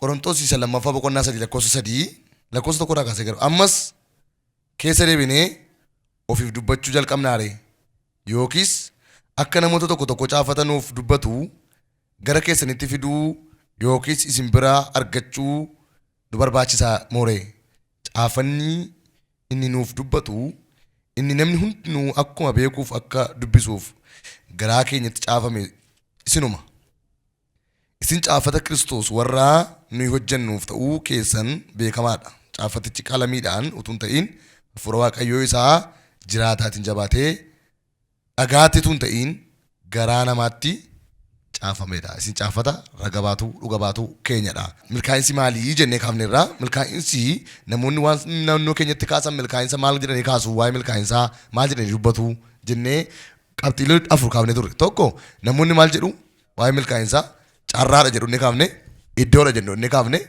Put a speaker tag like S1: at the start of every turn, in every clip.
S1: Qorontos isa lammaffaa boqonnaa 3 lakkoofsa 3 lakkoofsa 1 irraa kaasee garuu ammas keessa deebinee ofiif dubbachuu jalqabnaaree? Yookiis akka namoota tokko tokko caaffata nuuf dubbatu gara keessanitti fiduu yookiis isin biraa argachuu nu barbaachisa mooree? Caaffanni inni nuuf dubbatu inni namni hundinuu akkuma beekuuf akka dubbisuuf garaa keenyatti caafame isinuma. Isin caaffata Kiristoos warra nuyi hojjennuuf ta'uu keessan beekamaa dha. Caaffatichi qalamiidhaan utuu hin ta'in, Hafuura Waaqayyoo isa jiraataatiin jabaatee dhagaatti utuu hin ta'in garaa namaatti caafamee dha. Isin caaffata raga baatuu, dhuga baatuu keenya dha. Milkaa'insi maalii jennee kaafneerra. Milkaa'insi namoonni waan naannoo keenyatti kaasan milkaa'insa maal jedhanii kaasu, waa'ee milkaa'insaa maal jedhanii dubbatu jennee qabxiilee afur kaafnee turre. Tokko namoonni maal jedhu waa'ee milkaa'insaa carraadha jedhu inni kaafne, iddoodha jedhu inni kaafne,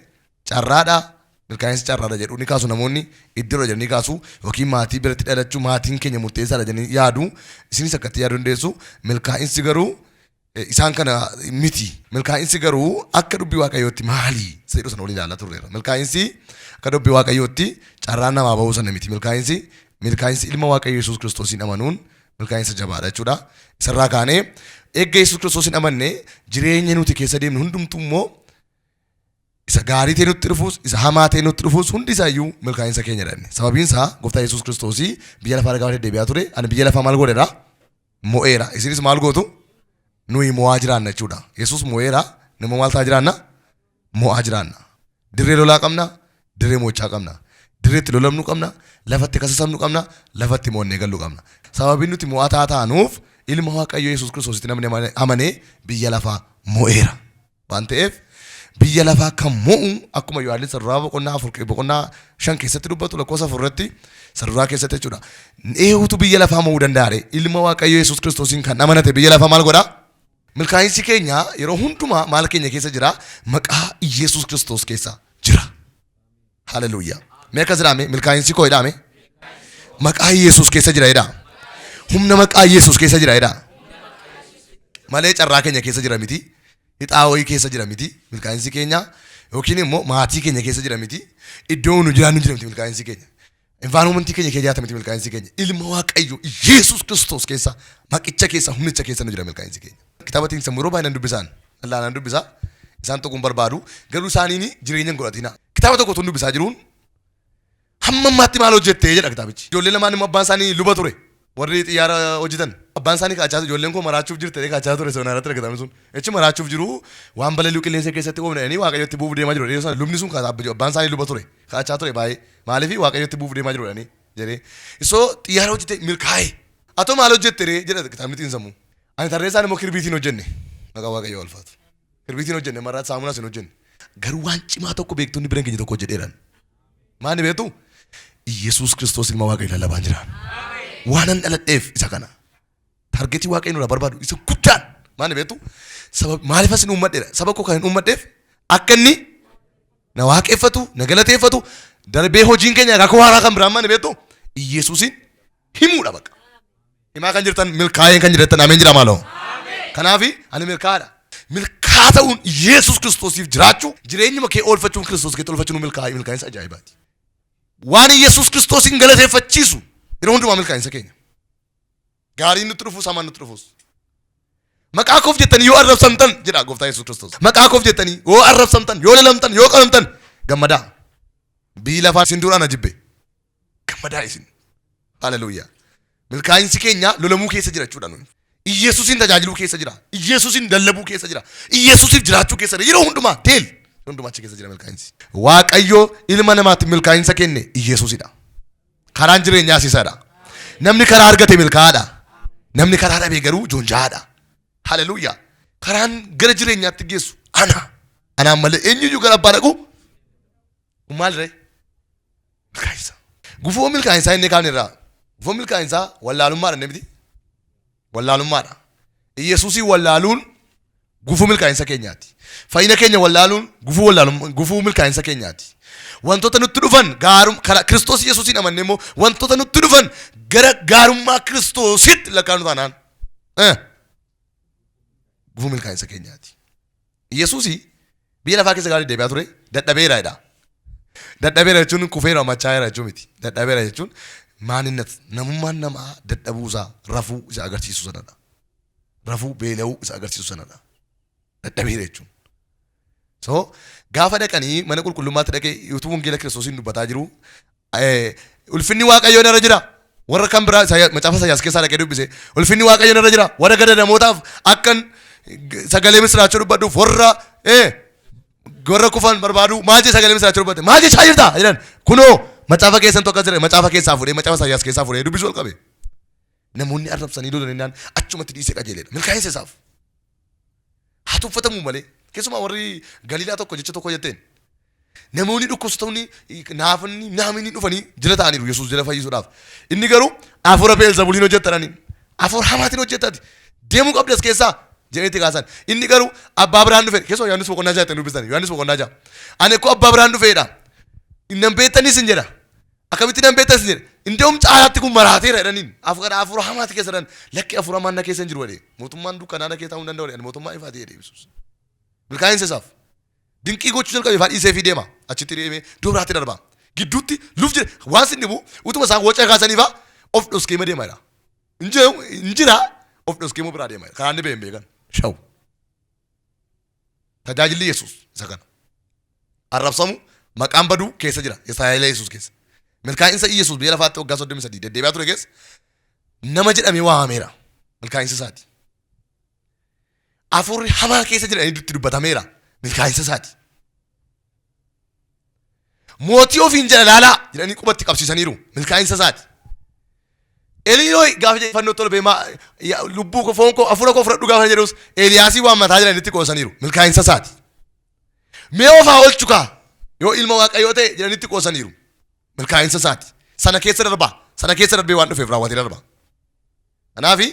S1: carraadha milkaa'insi carraadha jedhu ni kaasu namoonni, iddoodha jedhanii kaasu yookiin maatii biratti dhalachuu maatiin keenya murteessaadha jedhanii yaadu. Isinis akkatti yaaduu dandeessu. Milkaa'insi garuu isaan kana miti. Milkaa'insi garuu akka dubbii Waaqayyootti maali? Isa jedhu sana waliin ilaalaa turreerra. Milkaa'insi akka dubbii Waaqayyootti carraan namaa bahuu sana miti. Milkaa'insi ilma Waaqayyo Yesuus Kiristoosiin amanuun milkaa'insa jabaadha jechuudha. Isarraa kaanee eegga Yesuus Kiristoosiin amanne jireenya nuti keessa deemnu hundumtuu immoo isa gaarii ta'e nutti dhufuus isa hamaa ta'e nutti dhufuus hundi isaa iyyuu milkaa'insa keenya dha. Sababiin isaa gooftaa Yesuus Kiristoosii biyya lafaa gaafa deddeebi'aa ture ani biyya lafaa maal godheera? Mo'eera. Isinis maal gootu? Nuyi mo'aa jiraanna jechuudha. Yesuus mo'eera. Nama maal ta'aa jiraanna? Mo'aa jiraanna. Dirree lolaa qabna, dirree mo'ichaa qabna. Dirree itti lolamnu qabna, lafa itti kasasamnu qabna, lafa itti mo'annee gallu qabna. Sababiin nuti mo'ataa taanuuf ilma Waaqayyoo Yesuus Kiristoositti namni amane biyya lafaa mo'eera. Waan ta'eef biyya lafaa kan mo'u akkuma Yohaannis isa duraa boqonnaa 4 boqonnaa 5 keessatti dubbatu lakkoofsa 4 irratti isa duraa keessatti jechuudha. Eenyutu biyya lafaa mo'uu danda'a ree? Ilma Waaqayyoo Yesuus Kiristoosiin kan amanate biyya lafaa maal godha? Milkaa'insi keenya yeroo hundumaa maal keenya keessa jira? Maqaa Iyyasuus Kiristoos keessa jira. Haleluuyaa. Mee akkas jedhaa mee milkaa'insi koo jedhaa mee. Maqaa Iyyasuus keessa jira jedhaa. Humna maqaa Iyyasuus keessa jira jedhaa. Malee carraa keenya keessa jira miti. Hixaa wayii keessa jira miti milkaa'insi keenya yookiin immoo maatii keenya keessa jira miti. Iddoo nu jiraannu jira miti milkaa'insi keenya. Environment keenya keessa jiraata miti milkaa'insi keenya. Ilma Waaqayyo Yesuus Kiristoos keessa maqicha keessa humnicha keessa nu jira milkaa'insi keenya. Kitaaba xiinsammuu yeroo baay'ee nan dubbisaan. Laalaan dubbisa. Isaan tuquun barbaadu. Garuu isaaniin jireenya hin godhatina. Kitaaba tokko tun dubbisaa jiruun hamma ammaatti maal hojjette jedha kitaabichi. Ijoollee lamaan immoo abbaan isaanii luba ture. Warri xiyyaara hojjetan. Abbaan isaanii kaachaa ijoolleen koo maraachuuf jirti jedhee kaachaa ture sana irratti kitaabni sun. Jechi maraachuuf jiru waan balali'u qilleensa keessatti oomne jedhanii waaqayyotti bu'uuf deemaa jiru. Lubni sun abbaan isaanii luba ture. Kaachaa ture baay'ee. Maaliif waaqayyotti bu'uuf deemaa jiru jedhanii jedhee. Isoo xiyyaara hojjete milkaa'e. Atoo maal hojjette ree jedha kitaabni xiinsammuu. Ani tarree isaan immoo kirbiitiin hojjenne. Maqaa waaqayyoo ulfaatu. Kirbiitiin hojjenne marraatti saamunaas hin hojjenne. Garuu waan cimaa tokko beektonni bira keenya tokko hojjedheeran. Maani beektu? Iyyasuus Kiristoos ilma waaqayyo lallabaan jira. Waanan dhaladheef isa kana. Targetii waaqayyo nurraa barbaadu isa guddaan maani beektu? Saba maaliif asin uummadheera? Saba koo kan hin uummadheef akka inni na waaqeffatu, na galateeffatu, darbee hojiin keenya akaakuu haaraa kan biraan maani beektu? Iyyasuusin himuudha bakka. Himaa kan jirtan milkaa'een kan jirtan ameen jira maaloo. Kanaaf ani milkaa'aadha. Milkaa ta'uun Yesuus Kiristoosiif jiraachuu jireenyuma kee oolfachuun Kiristoos keetti oolfachuun milkaa'e milkaa'insa ajaa'ibaati. Waan Yesuus Kiristoosiin galateeffachiisu yeroo hundumaa milkaa'insa keenya. Gaariin nutti dhufus hamaan nutti dhufus. Maqaa koof jettanii yoo arrabsamtan jedha gooftaa Yesuus Kiristoos. Maqaa koof jettanii yoo arrabsamtan yoo lolamtan yoo qabamtan gammadaa. Biyyi lafaa isin duraan na jibbe. Gammadaa isin. Haleluuyaa. Milkaa'insi keenya lolamuu keessa jira jechuudha nuyi. Iyesuusin tajaajiluu keessa jira. Iyesuusin lallabuu keessa jira. Iyesuusiif jiraachuu keessa jira. Yeroo hundumaa deel. Yeroo hundumaa achi keessa jira milkaa'insi. Waaqayyo ilma namaatti milkaa'insa kenne Iyesuusidha. Karaan jireenyaas isadha. Namni karaa argate milkaa'aadha. Namni karaa dhabe garuu joonja'aadha. Haleluuyaa. Karaan gara jireenyaatti geessu ana. Anaan malee eenyuyyuu gara abbaa dhaqu kun maal ree? Milkaa'insa. Gufuu milkaa'insaa inni kaan irraa. Gufuu milkaa'insaa wallaalummaadha inni miti. Wallaalummaadha. Iyesuusii wallaaluun gufuu milkaa'insa keenyaati. Fayyina keenya wallaaluun gufuu wallaalum gufuu milkaa'insa keenyaati. Wantoota nutti dhufan gaarum karaa Kiristoos Yesuusiin amannee immoo wantoota nutti dhufan gara gaarummaa Kiristoositti lakkaa'nu taanaan gufuu milkaa'insa keenyaati. Yesuusii Biyya lafaa keessa gaarii deebi'aa ture dadhabeera jedha. Dadhabeera jechuun kufeera machaa'eera jechuu miti. Dadhabeera jechuun maaninnet namummaan namaa dadhabuu isaa rafuu isa agarsiisu sanadha. Rafuu beela'uu isa agarsiisu sanadha. Dadhabeera jechuun. So gaafa dhaqanii mana qulqullummaatti dhaqee utuu wangeela Kiristoosiin dubbataa jiru ulfinni Waaqayyoo narra jira. Warra kan biraa macaafa Isaayyaas keessaa dhaqee dubbise. Ulfinni Waaqayyoo narra jira. Warra gada namootaaf akkan sagalee misiraachuu dubbadhuuf warra warra kufan barbaadu maal jee sagalee misiraachuu dubbate maal jechaa jirta jedhan kunoo macaafa keessan tokko jira macaafa keessaa fuudhee macaafa Isaayyaas keessaa fuudhee dubbisuu ol qabe. Namoonni arrabsanii lolaniinaan achumatti dhiisee qajeeleedha. Milkaa'insa isaaf. Haa tuffatamu malee. Keessumaa warri Galiilaa tokko jecha tokko jetteen. Namoonni dhukkubsatoonni naafonni naamni dhufanii jala ta'aniiru Yesuus jala fayyisuudhaaf. Inni garuu hafuura Beelzebuliin hojjettanii hafuura hamaatiin hojjettati. Deemuu qabdas keessaa jedhanii itti kaasan. Inni garuu abbaa biraan dhufe. Keessumaa Yohaannis boqonnaa 6 ittiin dubbisan. Yohaannis boqonnaa 6. Ani koo abbaa biraan dhufeedha. Nan beektanis hin jedha. Akkamitti nan beektanis hin jedha. Indeeum caalaatti kun maraateera jedhaniin. Hafuura hafuura hamaati keessa jedhan. Lakki hafuura hamaan na keessa hin jiru jedhee. Mootummaan dukkanaa na keessa ta'uu hin danda'u jedhe. Ani mootummaa ifaati jedhee Yesuus. Milkaa'insa isaaf. Dinqii gochuu jalqabe ifaa dhiisee fi deema. Achitti deemee iddoo biraatti darba. Gidduutti luf jedhe waan sin dhibu utuma isaan waca kaasanii faa of dhoskee deema jedha. Hin jira of dhoskee immoo biraa deema jedha. Karaan dhibee hin beekan. Shaw. Tajaajilli Yesuus isa kana. Arrabsamu maqaan baduu keessa jira. Tajaajila Yesuus keessa. Milkaa'insa Yesuus biyya lafaatti waggaa 33 deddeebi'aa ture keessa nama jedhamee waamameera. Milkaa'insa isaati. Hafuurri hamaa keessa jira itti dubbatameera. Milkaa'insa isaati. Mootii ofiin jedha laalaa jedhanii qubatti qabsiisaniiru. Milkaa'insa isaati. Eliiyooy gaafa jedhe fannoo tolbee lubbuu koo foon koo hafuura koo fudhadhu gaafa jedhus Eeliyaasii waan mataa jedhanitti qoosaniiru. Milkaa'insa isaati. Mee of haa oolchu kaa yoo ilma Waaqayyoo ta'e jedhanitti qoosaniiru. Milkaa'insa isaati. Sana keessa darbaa. Sana keessa darbee waan dhufeef raawwatee darba. Kanaafi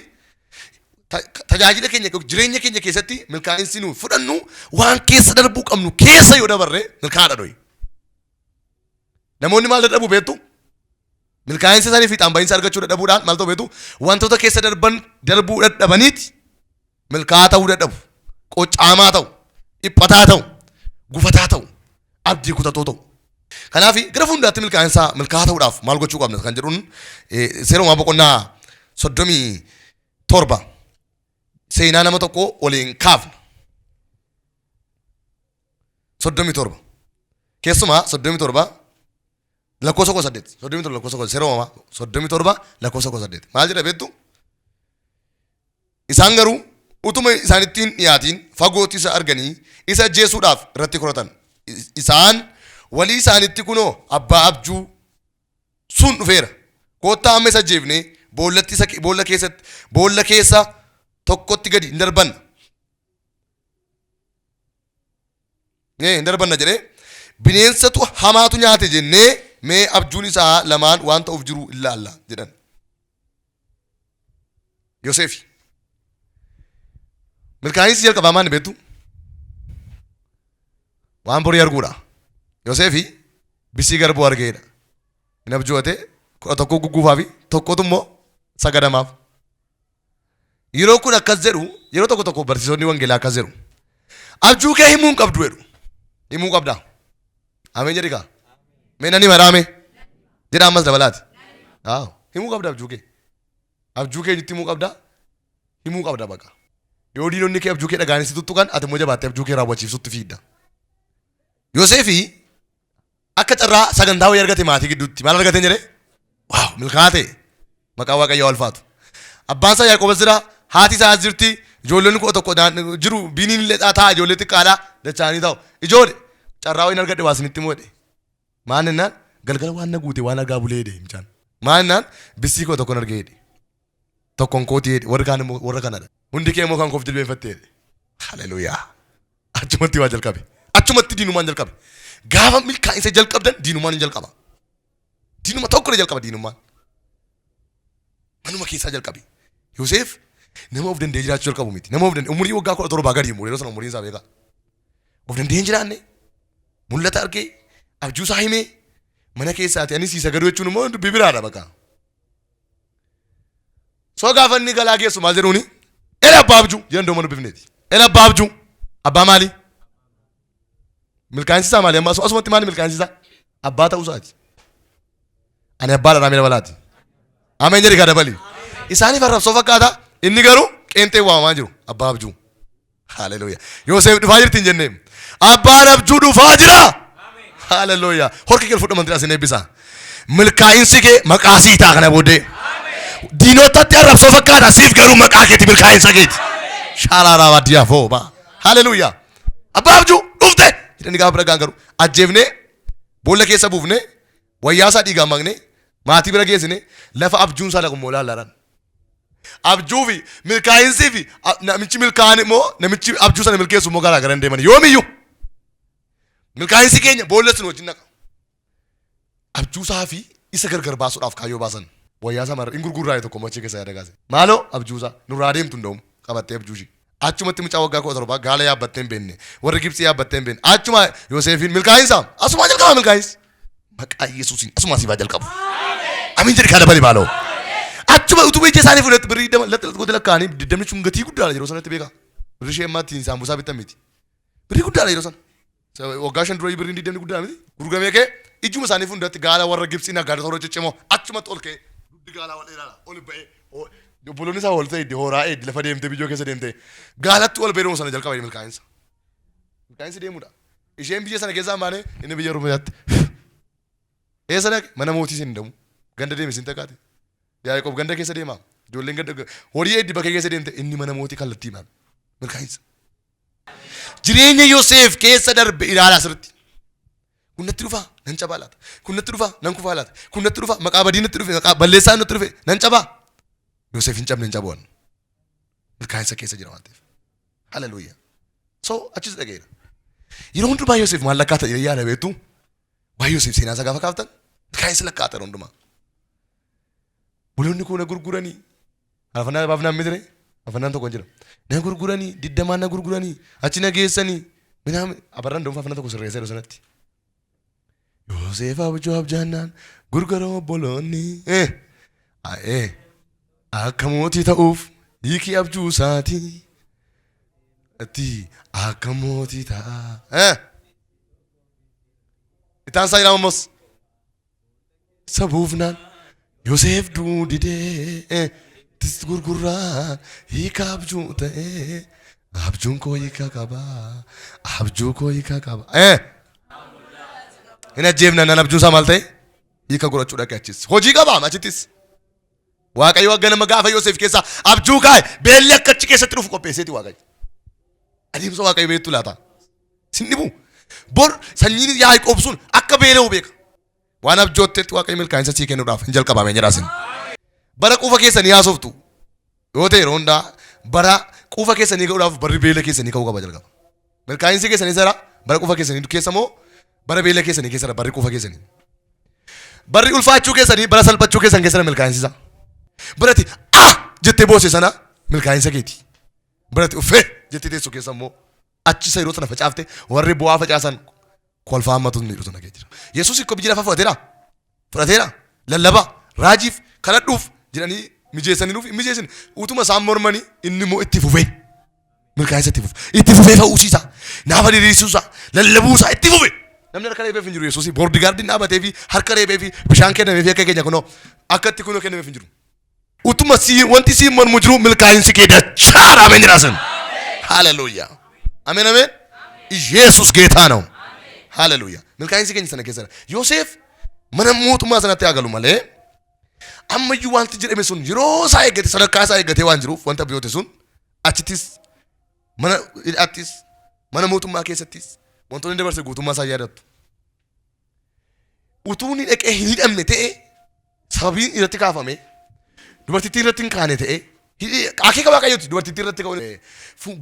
S1: tajaajila keenya jireenya keenya keessatti milkaa'insi nu fudhannu waan keessa darbuu qabnu keessa yoo dabarre milkaa'aadha nuyi. Namoonni maal dadhabu beektu? Milkaa'insa isaanii fiixaan bahiinsa argachuu dadhabuudhaan maal ta'u beektu? Wantoota keessa darban darbuu dadhabaniiti milkaa'aa ta'uu dadhabu. Qoccaamaa ta'u, dhiphataa ta'u, gufataa ta'u, abdii kutatoo ta'u. Kanaaf gara fuulduraatti milkaa'insa milkaa'aa ta'uudhaaf maal gochuu qabna kan jedhuun seera uumamaa boqonnaa 37 seenaa nama tokko waliin kaafna. 37 keessumaa 37 lakkoofsa 18 37 lakkoofsa 18 seera uumamaa 37 lakkoofsa 18 maal jedha beektu? Isaan garuu utuma isaanitti hin dhiyaatiin fagootti isa arganii isa ajjeesuudhaaf irratti koratan. Isaan walii isaanitti kunoo abbaa abjuu sun dhufeera. Koottaa amma isa ajjeefnee boollatti isa boolla keessatti boolla keessa tokkotti gadi hin darbanna. Hin darbanna jedhee bineensatu hamaatu nyaate jennee mee abjuun isaa lamaan waan ta'uuf jiru ilaalla jedhan. Yoseefi. Milkaa'insi jalqabaa maal beektu? Waan borii arguudha. Yoseefi bisii garbuu argeedha. Hin abju'ate 11 gugguufaa fi tokkotu immoo sagadamaaf. Yeroo kun akkas jedhu yeroo tokko tokko barsiisonni wangeelaa akkas jedhu. Abjuu kee himuu hin qabdu jedhu. Himuu qabda. Ameen jedhi kaa. Mee nan hima dhaame. Jedha ammas dabalaati. Haa himuu qabda abjuu kee. Abjuu kee eenyutti himuu qabda? Himuu qabda baqa. Yoo diinonni kee abjuu kee dhaga'anii si tuttuqan ati immoo jabaattee abjuu kee raawwachiisutti fiidda. Yoseefi akka carraa sagantaa wayii argate maatii gidduutti maal argate jedhee? Waaw milkaa'aa ta'e maqaa Waaqayyoo ulfaatu. Abbaan isaa Yaaqoob as jira haati isaa as jirti ijoollonni 11 jiru biiniin illee taa'a ijoollee xiqqaadha dacha'anii taa'u. Ijoole carraa wayiin argadhe waa isinitti himuu jedhe. Maal jennaan galgala waan na guute waan argaa bulee jedhe mucaan. Maal jennaan bissii koo tokkon argee jedhe. Tokkon kootii jedhe warri kaan immoo warra kanadha. Hundi kee immoo kan koof jilbeenfatte jedhe. Haleluuyaa. Achumatti waa jalqabe. Achumatti diinummaan jalqabe. Gaafa milkaa'insa jalqabdan diinummaan hin jalqaba. Diinuma tokko jalqaba diinummaan. Manuma keessaa jalqabe. Yoseef nama of danda'ee jiraachuu jalqabu miti. Nama of danda'e umurii waggaa 17 gadi immoo yeroo sana umuriin isaa beekaa. Of danda'ee hin jiraanne mul'ata argee abjuu isaa himee mana keessaati ani sii sagaduu jechuun immoo dubbii biraadha bakka. So gaafa inni galaa geessu maal jedhuuni? Ela abbaa abjuu jedhan dooma dubbifneeti. Ela abbaa abjuu. Abbaa maali? Milkaa'insi isaa maali? Amma asumatti maali milkaa'insi isaa? Abbaa ta'uu isaati. Ani abbaa dha, ameen balaati. Ameen jedhi kaa dabali. Isaaniif arrabsoo fakkaata. Inni garuu qeenxee waamamaa jiru. Abbaa abjuu. Haleluuyaa. Yoosef dhufaa jirti hin jennee. Abbaan abjuu dhufaa jira. Haleluuyaa. Horki kee fudhu amantii isin eebbisa. Milkaa'insi kee maqaa sii ta'a kana booddee. Diinotatti arrabsoo fakkaata, siif garuu maqaa keeti, milkaa'insa keeti. Shaalaaraa baadiyyaa fooba. Haleluuyaa. Abbaa abjuu dhufte jedhanii gaafa bira ga'an garuu ajjeefnee, boolla keessa buufnee, wayyaa isaa dhiigaan maqnee, maatii bira geessine, lafa abjuun isaa dhaqu immoo ilaallaadhaan. Abjuu fi milkaa'insii fi namichi milkaa'an immoo namichi abjuu sana milkeessu immoo garaa gara hin deeman yoomiyyuu. Milkaa'insi keenya boolla sun wajjin dhaqa. Abjuu isaa fi isa gargar baasuudhaaf kaayyoo baasan. Wayyaa isaa marra hin gurgurraa'e tokko machii keessa yaada kaase. Maaloo abjuu isaa nurraa deemtu hin da'umu qabattee abjuu ishii. Achumatti mucaa waggaa 17 gaala yaabbattee hin beekne, warri Gibxii yaabbattee hin beekne. Achuma Yoosefiin milkaa'insa asumaa jalqaba milkaa'insi. Maqaa Yesuusiin asumaa siif haa jalqabu. Amiin jedhi kaa dabali maaloo. Achuma utuu ija isaanii fuudhatti birrii 20 latti latti gootee lakkaa'anii, 20 sun gatii guddaadha yeroo sanatti beekaa. Birrii ishee ammaa ittiin saambusaa bittan miti. Birrii guddaadha yeroo sana. Waggaa 5 dura birriin 20 guddaa miti. Gurguramee ka'e ijuma isaanii fuulduratti gaala warra Gibxii naggaadota warra ciccimoo achumatti ol ka'e, dugdi gaalaa wal dheeraadha ol ba'ee, obboloonni isaa ol ta'e horaa eeddi lafa deemtee biyyoo keessa deemtee gaalatti ol ba'ee sana jalqaba milkaa'insa. Milkaa'insi deemuudha. Isheen biyya sana keessaa malee inni biyya Oromiyaatti. Eessa dhaqe? Mana mootii isin hin ganda deeme isin taqaate. Yaaqoob ganda keessa deema. Ijoolleen ganda horii eeddi bakkee keessa deemte, inni mana mootii kallattii maal? Milkaa'insa. Jireenya Yoseef keessa darbe ilaalaa sirriitti. Kun natti dhufaa nan cabaa laata? Kun natti dhufaa nan kufaa laata? Kun natti dhufaa, maqaa badii natti dhufe, maqaa balleessaa natti dhufe, nan cabaa. Yoseef hin cabne, hin cabu. Milkaa'insa keessa jira waan ta'eef. Haleluuyaa. So achis dhaga'eera. Yeroo hundumaa Yoseef maal lakkaata jedhee yaada beektu? Waa'ee Yoseef seenaa isaa gaafa kaaftan milkaa'insa lakkaata yeroo hundumaa. Obboloonni koo na gurguranii. Faarfannaa baafnaan mitire, faarfannaan tokko hin jira. Na gurguranii, 20n na gurguranii, achi na geessanii. Minaan abarraan doon faarfannaa tokko sirreessee yeroo sanatti. Yoseef abjuu abjaannaan gurgura obboloonni. Akka mootii ta'uuf hiikii abjuu isaati. Itti akka mootii ta'a. Itaan isaa jedhama ammas. Sabuufnaan Yoseef du'uu didee tis gurgurraan hiika abjuu ta'ee, abjuun koo hiika qaba, abjuu koo hiika qaba. Hin ajjeefna nan abjuun isaa maal ta'e hiika godhachuu dhaqe, achis hojii qaba achittis. Waaqayyo akka nama gaafa Yoseef keessaa abjuu kaa'e beelli akka achi keessatti dhufu qopheesseeti Waaqayyo. Adeemsa Waaqayyo beektu laata? Sin dhibu. Bor sanyiin Yaaqoob sun akka beela'u beeka. Waan abjoottetti Waaqayyo milkaa'insa sii kennuudhaaf hin jalqabame jedhaa sin. Bara quufa keessanii haasoftu yoo ta'e, yeroo hundaa bara quufa keessanii ga'uudhaaf barri beela keessanii ka'uu qaba jalqaba. Milkaa'insi keessanii sara bara quufa keessanii keessa moo bara beela keessanii keessa barri quufa keessanii? Barri ulfaachuu keessanii bara salphachuu keessan keessa milkaa'insi isaa. Baratti ah jettee boose sana milkaa'insa keeti. Baratti uffee jettee teessu keessa immoo achi isa yeroo sana facaafte warri bu'aa facaasan kolfaa hammatu ni sana kee jira. Yesuus ikkoo biyya lafaa fudhateera. Fudhateera. Lallabaa, raajiif, kadhadhuuf jedhanii mijeessanii nuuf hin mijeessin. Utuma isaan mormanii inni immoo itti fufee. Milkaa'insa itti fufe. Itti fufee fa'uusiisa. Naafa diriirsuusa. Lallabuusaa itti fufe. Namni harka reebeef hin jiru Yesuus. Bodyguardiin dhaabatee fi harka reebee fi bishaan kennameef akka keenya kunoo akka itti kunoo kennameef hin jiru. Utuma si wanti si mormu jiru milkaa'insi kee dachaadha. Ameen jedhaa. Haleluuyaa. Ameen ameen. Yesuus ጌታ ነው። Haleluuyaa. Milkaa'insi keenya sana keessadha. Yoseef mana mootummaa sanatti haa galu malee ammayyuu wanti jedhame sun yeroo isaa eeggate, sadarkaa isaa eeggatee waan jiruuf, wanta biyyoota sun achittis, mana hidhaattis, mana mootummaa keessattis wantoonni dabarse guutummaa isaa yaadattu. Utuu inni dhaqee hin hidhamne ta'e, sababiin irratti kaafame dubartittii irratti hin kaane ta'e, akeeka Waaqayyooti dubartittii irratti ka'u.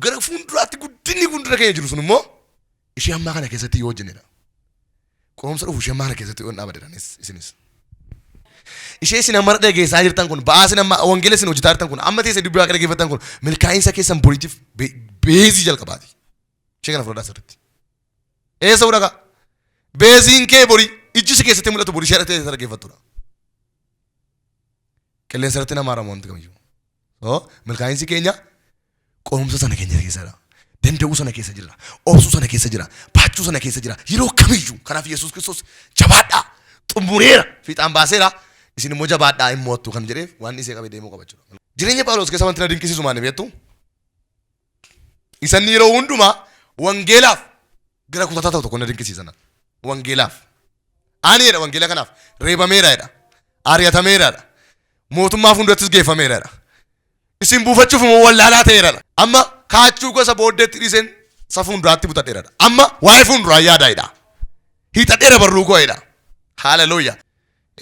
S1: Gara fuulduraatti guddinni fuuldura keenya jiru sun immoo ishee ammaa kana keessatti yoo hojjennedha. Qorumsa dhufu ishee ammaa kana keessatti yoo hin dhaabadedhanis isinis. Ishee isin amma dhageessaa jirtan kun, ba'aa isin amma wangeela isin hojjetaa jirtan kun, amma teessee dubbii Waaqa dhaggeeffattan kun milkaa'insa keessan boriitiif base jalqabaati. Ishee kana fudhadhaa sirriitti. Eessa fudhataa? Baseiin kee borii ijji si keessatti mul'atu borii ishee teessee dhaggeeffattudha. Qilleensa irratti nama haramu wanti kamiyyuu. So milkaa'insi keenya qorumsa sana keenya keessadha. Danda'uu sana keessa jira. Obsuu sana keessa jira. Baachuu Kaachuu sana keessa jira yeroo kamiyyuu. Kanaaf Yesuus Kiristoos jabaadhaa, xumureera, fiixaan baaseera, isin immoo jabaadhaa hin mo'attu kan jedheef waan isee qabee deemuu qaba jechuudha. Jireenya Phaawulos keessa wanti na dinqisiisu maali beektu? Isanni yeroo hundumaa wangeelaaf gara kutataa ta'u tokko na dinqisiisan. Wangeelaaf. Ani jedha, wangeela kanaaf reebameera jedha. Ari'atameera jedha. Mootummaa fuuldurattis geeffameera jedha. Isin buufachuuf immoo wallaalaa ta'eera jedha. Amma kaachuu gosa booddeetti dhiiseen isa fuulduraatti butadheera jedha. Amma waa'ee fuulduraa yaadaa jedha. Hiixadheera barruu koo jedha. Haaleluyyaa.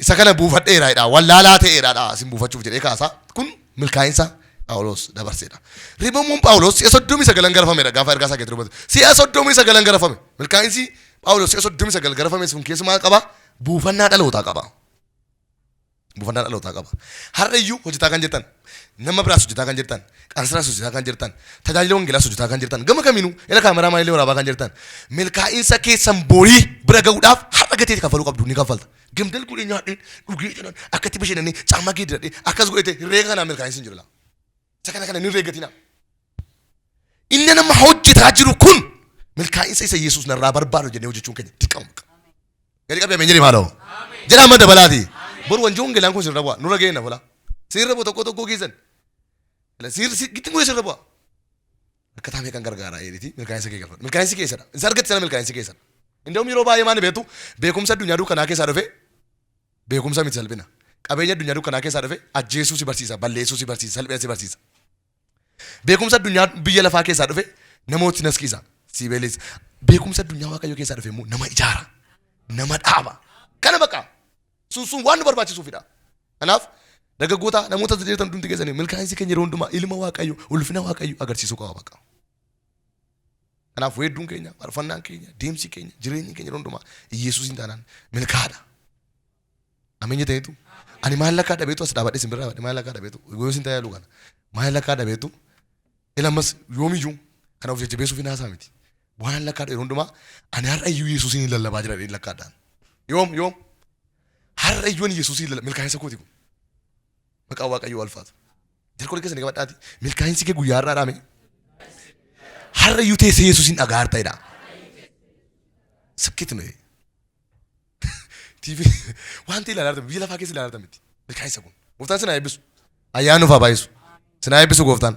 S1: Isa kana buufadheera jedha. Wallaalaa ta'eera jedha isin buufachuuf jedhee kaasa. Kun milkaa'insa Phaawulos dabarseedha. Reebamuun Phaawulos si'a 39 garafameedha gaafa ergaa isaa keessatti dubbatu. Si'a 39 garafame. Milkaa'insi Phaawulos si'a 39 garafame sun keessa maal qaba? Buufannaa dhalootaa qaba. Buufannaa dhalootaa qaba. Har'a iyyuu hojjetaa kan jirtan, nama biraas hojjetaa kan jirtan, qansiraas hojjetaa kan jirtan, tajaajila wangeelaas hojjetaa kan jirtan, gama kamiinuu ila kaameraa maalilee waraabaa kan jirtan, milkaa'insa keessan borii bira ga'uudhaaf har'a gatii kaffaluu qabdu ni kaffalta. Gimdal godhee nyaadhee dhugee jedhan akkatti bashannanee caamaa geeddaradhee akkas godhete herreega kanaa milkaa'insi hin jiru laa. Isa kana kana ni herreeggatina. Inni nama hojjetaa jiru kun milkaa'insa isa Yesuus narraa barbaadu jennee hojjechuun keenya dirqama. Gadi qabee ameen jedhee maaloo? Jedha amma dabalaati. Boru wanjoo wangeelaan kun sirra bu'a. Nurra ga'e na fuula. Sirra bu'a tokko tokko keessan. Sirri gitti kun sirra bu'a. Rakkataa meeqan gargaaraa jedhiti milkaa'insa kee galfadhu. Milkaa'insi keessadha. Isa argatte sana milkaa'insi keessadha. Inda'um yeroo baay'ee maal beektu, beekumsa addunyaa dukkanaa keessaa dhufe beekumsa miti, salphina. Qabeenya addunyaa dukkanaa keessaa dhufe ajjeesuu si barsiisa, balleessuu si barsiisa, salphina si barsiisa. Beekumsa addunyaa biyya lafaa keessaa dhufe namooti naskiisa, si beeleessa. Beekumsa addunyaa Waaqayyo keessaa dhufe immoo nama ijaara, nama dhaaba. Kana baqa. Sun sun waan nu barbaachisuufidha. Kanaaf dargaggoota, namoota jirtan hundumti keessanii, milkaa'insi keenya yeroo hundumaa ilma Waaqayyo, ulfina Waaqayyo agarsiisuu qaba baqa. Kanaaf weedduun keenya, faarfannaan keenya, deemsi keenya, jireenyi keenya yeroo hundumaa Iyesuusiin taanaan milkaa'aadha. Ameen jetaniitu. Ani maal lakkaa dhabeetu as dhaabadhee isin bira dhaabadhe, maal lakkaa dhabeetu yoo isin tajaajilu kana maal lakkaa dhabeetu ila ammas yoomiyyuu kana of jajjabeessuuf hin haasaa miti. Waan lakkaa yeroo hundumaa ani har'a iyyuu Yesuusiin hin lallabaa jira jedhee lakkaadhaan. Yoom yoom har'a iyyuu ani Yesuusiin lallaba, milkaa'insa kooti kun. Maqaan Waaqayyoo alfaatu. Jalqaba keessanii qabadhaati. Milkaa'insi kee guyyaa har'aa dhaame. Har'a iyyuu teessee Yesuusiin dhagaa harta jedha. Sibkeet ነው። TV wanti ilaalaa jirtan biyya lafaa keessa ilaalaa jirtan miti. Milkaa'insa kun. Gooftaan sinaa eebbisu. Ayyaana nuuf haa baay'isu. Sinaa eebbisu gooftaan.